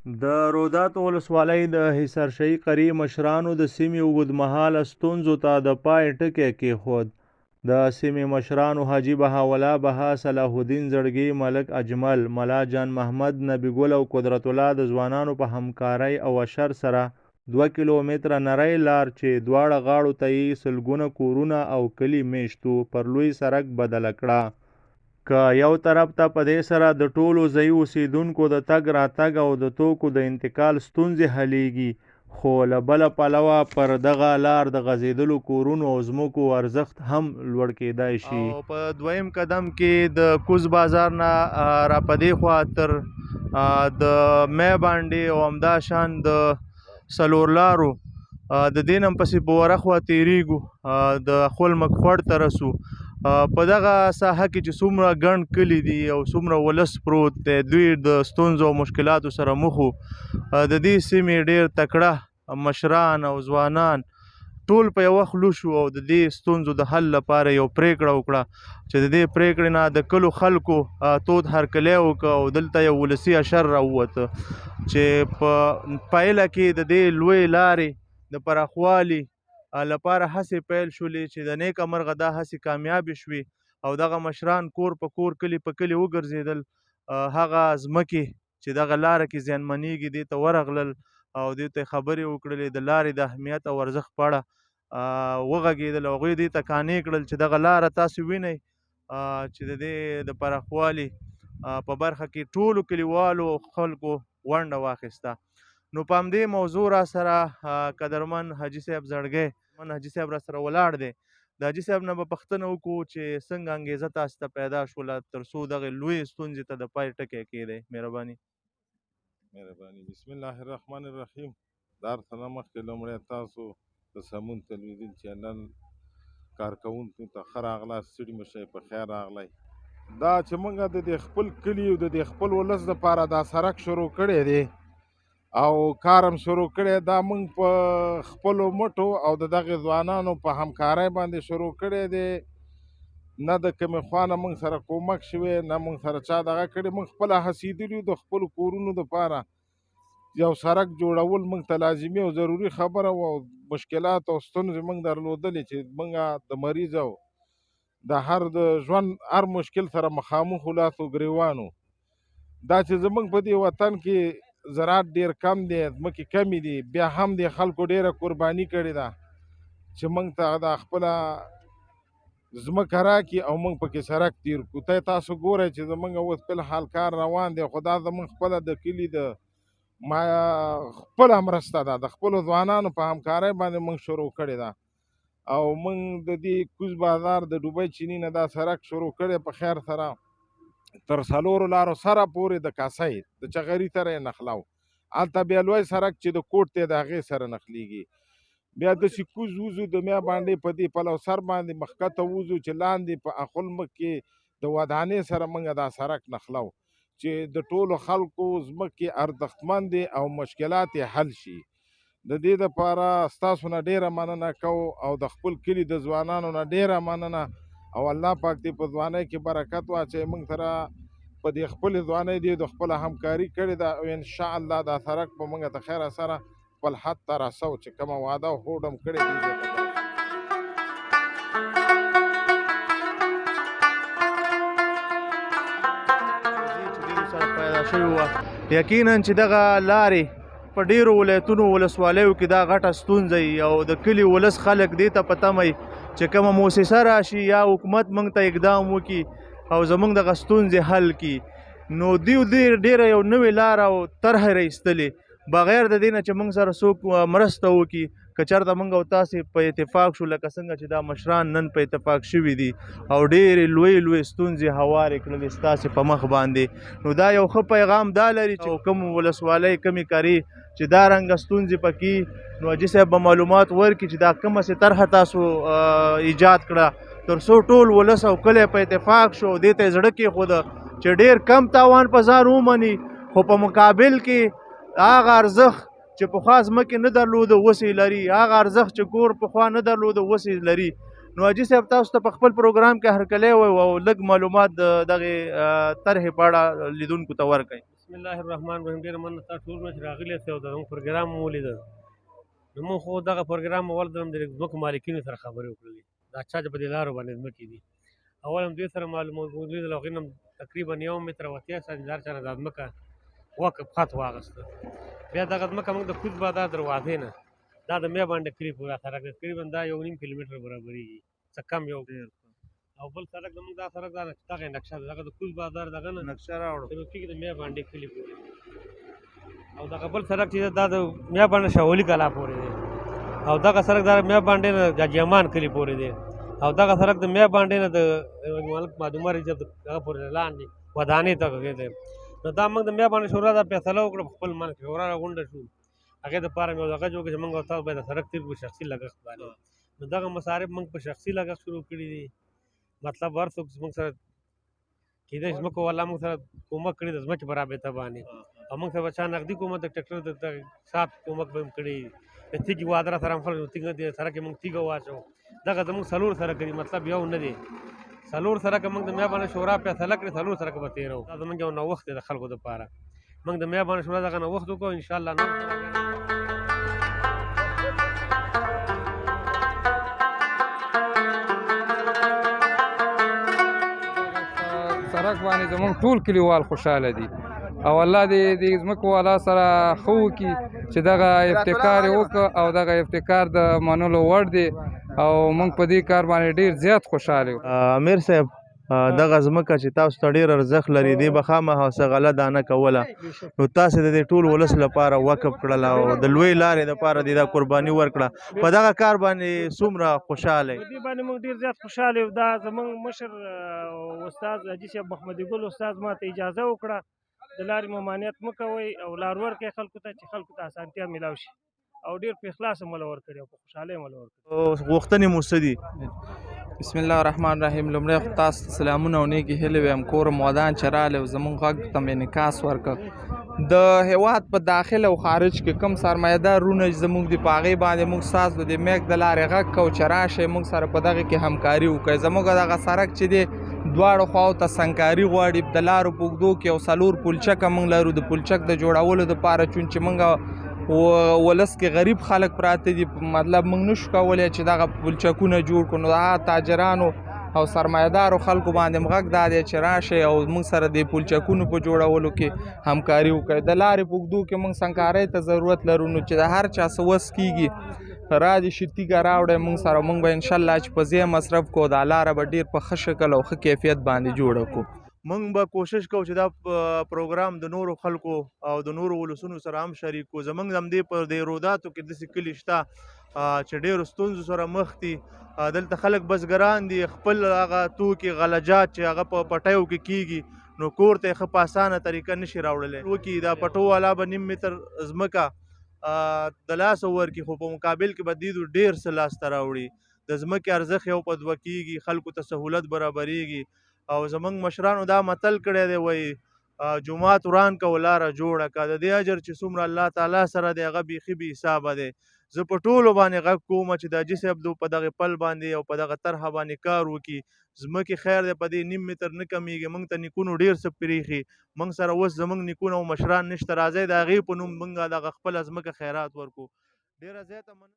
د روداتو ولسوالۍ د حصارشاهي قریې مشرانو د سیمې اوږدمهاله ستونزو ته د پای ټکی کېښود. د سیمې مشرانو حاجي بهاولا بها، صلاح الدین زړګي، ملک اجمل، ملا جان محمد، نبي ګل او قدرت الله د ځوانانو په همکارۍ او اشر سره 2 کیلومتره نرۍ لار چې دواړه غاړو ته یې سلګونه کورونه او کلي مېشت وو، پر لوی سرک بدله کړه. که یو طرف ته په دې سره د ټولو ځایي اوسېدونکو د تګ راتګ او د توکو د انتقال ستونزې حلېږي، خو له بله پلوه پر دغه لار د غځېدلو کورونو او ځمکو ارزښت هم لوړ کېدای شي. او په دویم قدم کې د کوز بازار نه را په دې خوا تر د مې باندې او همدا شان د څلور لارو د دې نه پسې په ورخوا تېرېږو، د خول مکخوړ ته رسو. په دغه ساحه کې چې څومره ګڼ کلي دي او څومره ولس پروت دی، دوی د ستونزو او مشکلاتو سره مخ وو. د دې سیمې ډېر تکړه مشران او ځوانان ټول په یوه خوله شو او د دې ستونزو د حل لپاره یو پرېکړه وکړه چې د دې پرېکړې نه د کلو خلکو تود هرکلی وکړ او دلته یو ولسي اشر راووته چې په پایله کې د دې لویې لارې د پراخوالي لپاره هڅې پیل شولې چې د نیکه مرغه دا هڅې کامیابې شوې او دغه مشران کور په کور، کلي په کلي وګرځېدل. هغه ځمکې چې دغه لاره کې زیانمنېږي دې ته ورغلل او دې ته خبرې وکړلې، د لارې د اهمیت او ارزښت په اړه وغږېدل او هغوی دې ته قانع کړل چې دغه لاره تاسو وینئ چې د دې د پراخوالي په برخه کې ټولو کلیوالو خلکو ونډه واخیسته. نو په همدې موضوع را سره قدرمن حاجي صاحب زړګی من حاجي صاحب را سره ولاړ دی. د حاجي صاحب نه به پوښتنه وکړو چې څنګه انګېزه تاسو ته پیدا شوله تر څو دغې لویې ستونزې ته د پای ټکی کېږدئ. مهرباني. مهرباني. بسم الله الرحمن الرحیم. د هر څه نه مخکې لومړی تاسو د سمون تلویزیون چینل کارکوونکو ته ښه راغلاست، ستړي مه شئ، په خیر راغلی. دا چې موږ د دې خپل کلي او د دې خپل ولس دپاره دا سرک شروع کړی دی او کار هم شروع کړی، دا موږ په خپلو مټو او د دغې ځوانانو په همکارۍ باندې شروع کړی دی. نه د کومې خوا نه موږ سره کومک شوی، نه موږ سره چا دغه کړی. موږ خپله هڅېدلي یو د خپلو کورونو دپاره یو سرک جوړول موږ ته لازمي او ضروري خبره وه او مشکلات او ستونزې موږ درلودلې چې موږ د مریض او د هر د ژوند هر مشکل سره مخامخ و، لاس و ګریوان وو. دا چې زموږ په دې وطن کې زراعت ډېر کم دی، ځمکې کمې دي، بیا هم دې خلکو ډېره قرباني کړې ده چې موږ ته دا خپله ځمکه راکړي او موږ پکې سرک تېر کړو. ته تاسو ګورئ چې زموږ اوس په الحال کار روان دی، خو دا زموږ خپله د کلي د ما خپله مرسته ده، د خپلو ځوانانو په همکارۍ باندې موږ شروع کړې ده. او موږ د دې کوز بازار د ډوبۍ چیني نه دا سرک شروع کړی په خیر سره تر څلورو لارو سره پورې د کاسۍ د چغري سره یې نښلو. هلته بیا لوی سرک چې د کوټ دی د هغې سره نښلېږي. بیا داسې کوز وځو د میا بانډې په دې پلو سر باندې مخکته وځو چې لاندې په اخل مخ کې د ودانۍ سره موږ دا سرک نښلو چې د ټولو خلکو ځمکې ارزښتمندې او مشکلات یې حل شي. د دې دپاره ستاسو نه ډېره مننه کوو او د خپل کلي د ځوانانو نه ډېره مننه او الله پاک دې په ځوانۍ کې برکت واچوي. موږ سره په دې خپلې ځوانۍ دې د خپله همکاري کړې ده او انشاءالله دا سرک به موږ ته خیره سره خپل حد ته رسو چې کومه وعده او هوډ هم کړی دی. پیدا شوې وه. یقینا چې دغه لارې په ډیرو ولایتونو ولسوالیو کې دا غټه ستونزه وي او د کلي ولس خلک دې ته په تمه وي چې کومه موسسه راشي یا حکومت موږ ته اقدام وکړي او زموږ دغه ستونزې حل کړي. نو دیو ډېره یو نوې لاره او طرحه را ایستلې بغیر د دې نه چې موږ سره څوک مرسته وکړي. که چېرته موږ او تاسې په اتفاق شو لکه څنګه چې دا مشران نن په اتفاق شوي دي او ډېرې لویې لویې ستونزې هوارې کړلې ستاسې په مخ باندې، نو دا یو ښه پیغام دا لري چې کوم ولسوالۍ کومې کرې چې دا رنګه ستونزې پکې، نو حاجي صاحب به معلومات ورکړي چې دا کومه سې طرحه تاسو ایجاد کړه تر څو ټول ولس او کلی په اتفاق شو او دې ته یې زړه کېښوده چې ډېر کم تاوان په ځان ومني، خو په مقابل کې هغه ارزښت چې پخوا ځمکې نه درلوده اوس یې لري، هغه ارزښت چې کور پخوا نه درلوده اوس یې لري. نو حاجي صاحب تاسو ته په خپل پروګرام کې هرکلی وایو او لږ معلومات د دغې طرحې په اړه لیدونکو ته ورکړئ. بسم الله الرحمن الرحیم. ډېره مننه تاسو ټول نه چې راغلي یاست او زموږ پروګرام مو ولیده. نو موږ خو دغه پروګرام اول ځل د ځمکو مالکینو سره خبرې وکړلې، دا چا چې په دې لارو باندې ځمکې دي، اول هم دوی سره معلومات ولیدل. هغوی هم تقریبا 1 متر او 80 سانتي هر چا نه دا ځمکه وقف خط واخیسته. بیا دغه ځمکه موږ د کوز بازار دروازې نه دا د میا باندې کلي پورې سړک دی، تقریبا دا 1.5 کیلومتر برابرېږي، څه کم یو. او بل سړک زموږ دا سړک دا دغه نقشه ده، دغه د کوز بازار دغه نه نقشه راوړو شروع کېږي د میا باندې کلي پورې. او دغه بل سړک چې دا د میا باندې شاولي کلا پورې دی، او دغه سړک دا میا باندې نه د جیمان کلي پورې دی، او دغه سړک د میا باندې نه د ملک مادومر عزت دغه پورې لاندې ودانۍ ته دی. نو دا موږ د میا باندې شورا دا فیصله وکړه په خپل منځ کې، شورا راغونډه شو، هغې دپاره مې یو دغه جوړ کړ چې موږ او تاسو باید د سړک تېر کړو شخصي لګښت باندې. نو دغه مصارف موږ په شخصي لګښت شروع کړي دي. مطلب هر څوک موږ سره کېدای شي ځمکو والا موږ سره کومک کړي د ځمکې په رابطه باندې، او موږ سره به چا نغدي کومک د ټریکټر د سات کومک به هم کړي، د تیږې وعده را سره هم خلک تیږه د سړک موږ تیږه واچوو. دغه زموږ څلور سړک دي، مطلب یو نه دی، څلور سړکه موږ د میا باندې شورا فیصله کړې، څلور سړکه به تېروو. دا زموږ یو نوښت دی د خلکو دپاره. موږ د میا باندې شورا دغه نوښت وکړو، انشاءالله نور سړک باندې زموږ ټول کلیوال خوشحاله دي، او الله دې د ځمکو والا سره ښه وکړي چې دغه ابتکار یې وکړ، او دغه ابتکار د منلو وړ دی، او موږ په دې کار باندې ډېر زیات خوشحاله یو. امیر صاحب، دغه ځمکه چې تاسو ته ډېر ارزښت لري، دې به خامخا څه غله دانه کوله، نو تاسې د دې ټول ولس لپاره وقف کړله او د لوی لارې دپاره دې دا قرباني ورکړه، په دغه کار باندې څومره خوشحاله یئ؟ په دې باندې موږ ډېر زیات خوشحاله یو. دا زموږ مشر استاد حاجي صاحب محمدي ګل استاد ما ته اجازه وکړه د لارې ممانعت مه کوئ او لار ورکړئ خلکو ته چې خلکو ته اسانتیا میلاو شي، او ډېر په اخلاص مو له ورکړې او په خوشحالۍ مو له ورکړې. غوښتنې مو څه دي؟ بسم الله الرحمن الرحیم. لومړی خو تاسو ته سلامونه او نیکې هیلې وایم. کور مو ودان چې راغلی او زموږ غږ ته مې انعکاس ورکړ. د هیواد په داخل او خارج کې کوم سرمایهدار وروڼه چې زموږ دي، په هغې باندې موږ ستاسو د میک د لارې غږ کوو چې راشئ موږ سره په دغه کې همکاري وکړئ. زموږ دغه سړک چې دی دواړو خواو ته سنګکاري غواړي، د لارو په اوږدو کې یو څلور پلچکه موږ لرو. د پلچک د جوړولو دپاره چون چې موږ ولس کې غریب خلک پراته دي، مطلب موږ نشو کولی چې دغه پلچکونه جوړ کړو. نو هغه تاجرانو او سرمایهدارو خلکو باندې غږ دا دی چې راشئ او موږ سره د پلچکونو په جوړولو کې همکاري وکړئ. د لارې په اوږدو کې موږ سنګکارۍ ته ضرورت لرو، نو چې د هر چا څه وس کېږي را دې شي تیږه راوړی موږ سره، موږ به انشاءالله چې په ځای مصرف کړو، دا لاره به ډېر په ښه شکل او ښه کیفیت باندې جوړه کړو. موږ به کوشش کوو چې دا پروګرام د نورو خلکو او د نورو ولسونو سره هم شریک کړو. زموږ همدې په دې روداتو کې داسې کلي شته چې ډېرو ستونزو سره مخ دي. دلته خلک بزګران دي، خپل هغه توکي غلجات چې هغه په پټیو کې کیږي نو کور ته یې ښه په اسانه طریقه نشي راوړلی. وکي دا پټو والا به نیم متر ځمکه د لاسه ورکړي، خو په مقابل کې به دې ډېر څه لاسته راوړي. د ځمکې ارزښت یو په دوه کیږي، خلکو ته سهولت برابرېږي. او زمونږ مشرانو دا متل کړی دی، وایي جومات وران که لاره جوړه که. د دې اجر چې څومره الله تعالی سره دی هغه بیخي بې حسابه دی. زه په ټولو باندې غږ کوم چې د حاجي صاحب په دغه پل باندې او په دغه طرحه باندې کار وکړي. ځمکې خیر دی، په دې نیم متر نه کمیږي. موږ ته نیکونو ډېر څه پرېښي، موږ سره اوس زموږ نیکونه او مشران نشته. راځئ د هغې په نوم موږ دغه خپله ځمکه خیرات ورکړو. ډېره زیاته مننه.